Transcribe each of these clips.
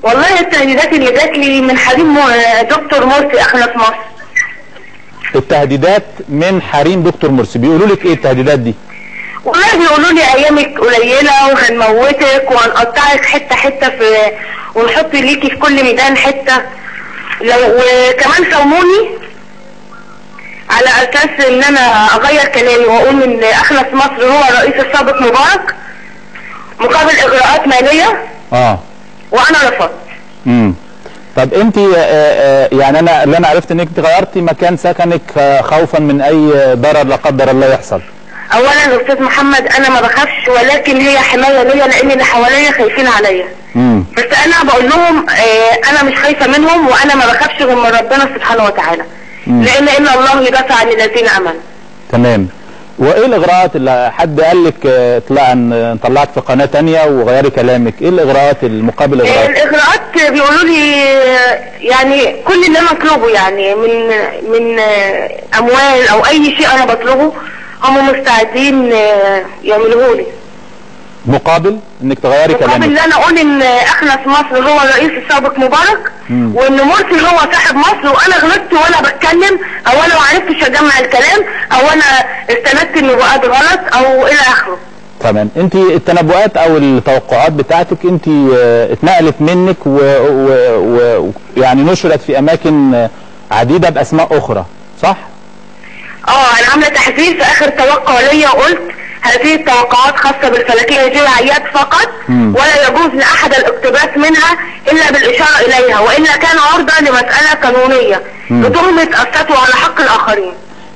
والله التهديدات اللي جات لي من حريم دكتور مرسي اخنا في مصر. التهديدات من حريم دكتور مرسي، بيقولوا لك ايه التهديدات دي؟ والله بيقولوا لي ايامك قليله وهنموتك وهنقطعك حتة حتة في، ونحط ليكي في كل ميدان حتة. لو وكمان سوموني على اساس ان انا اغير كلامي واقول ان اخلص مصر هو الرئيس السابق مبارك مقابل اجراءات ماليه. وانا رفضت. طب انت يعني انا اللي انا عرفت انك غيرتي مكان سكنك خوفا من اي ضرر لا قدر الله يحصل. اولا استاذ محمد انا ما بخافش، ولكن هي حماية ليا لان اللي حواليا خايفين عليا. بس انا بقول لهم انا مش خايفة منهم، وانا ما بخافش غير من ربنا سبحانه وتعالى. لان ان الله يدافع عن الذين امنوا. تمام. وايه الاغراءات اللي حد قال لك اطلع نطلعك في قناة ثانية وغيري كلامك؟ ايه الاغراءات المقابل الاغراءات؟ الاغراءات بيقولوا لي يعني كل اللي انا اطلبه، يعني من اموال او اي شيء انا بطلبه هم مستعدين يعملوه لي. مقابل انك تغيري كلامك؟ مقابل ان انا اقول ان اخلص مصر هو الرئيس السابق مبارك، وان مرسي هو صاحب مصر، وانا غلطت وانا بتكلم، او انا ما عرفتش اجمع الكلام، او انا استندت النبوءات غلط، او الى اخره. تمام. انت التنبؤات او التوقعات بتاعتك انت اتنقلت منك ويعني نشرت في اماكن عديدة باسماء اخرى، صح؟ انا عامله تحذير في اخر توقع ليا وقلت هذه التوقعات خاصة بالفلكية جوي عياد فقط، ولا يجوز لأحد الاقتباس منها إلا بالإشارة إليها، وإلا كان عرضة لمسألة قانونية بتهمة السطو على حق الآخرين.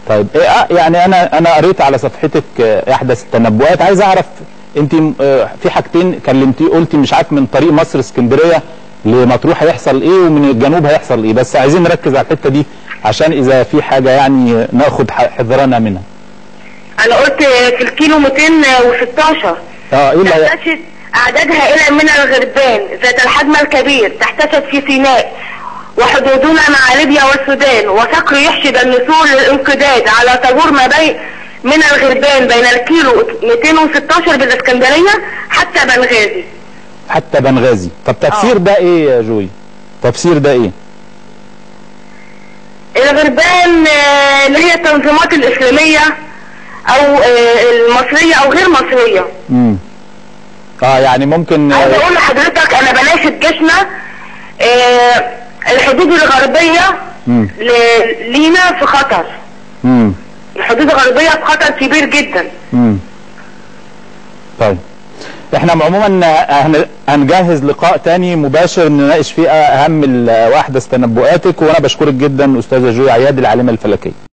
طيب يعني أنا قريت على صفحتك أحدث التنبؤات، عايز أعرف أنت في حاجتين كلمتي، قلتي مش عارف من طريق مصر اسكندرية لمطروح هيحصل إيه ومن الجنوب هيحصل إيه، بس عايزين نركز على الحتة دي عشان إذا في حاجة يعني ناخد حذرنا منها. انا قلت في الكيلو 216 ايه اللي تحتشد اعداد هائلة من الغربان ذات الحجم الكبير تحتشد في سيناء وحدودنا مع ليبيا والسودان، وصقر يحشد النسور للانقضاض على طابور ما بين من الغربان بين الكيلو 216 بالاسكندرية حتى بنغازي. حتى بنغازي. طب تفسير ده ايه يا جوي؟ تفسير ده ايه؟ الغربان اللي هي التنظيمات الاسلامية او المصرية او غير مصرية. يعني ممكن عايز اقول لحضرتك انا بناشد جيشنا الحدود الغربية لينا في خطر. الحدود الغربية في خطر كبير جدا. طيب احنا عموما هنجهز لقاء تاني مباشر نناقش فيه اهم واحدث تنبؤاتك، وانا بشكرك جدا استاذه جوي عياد العالمة الفلكية.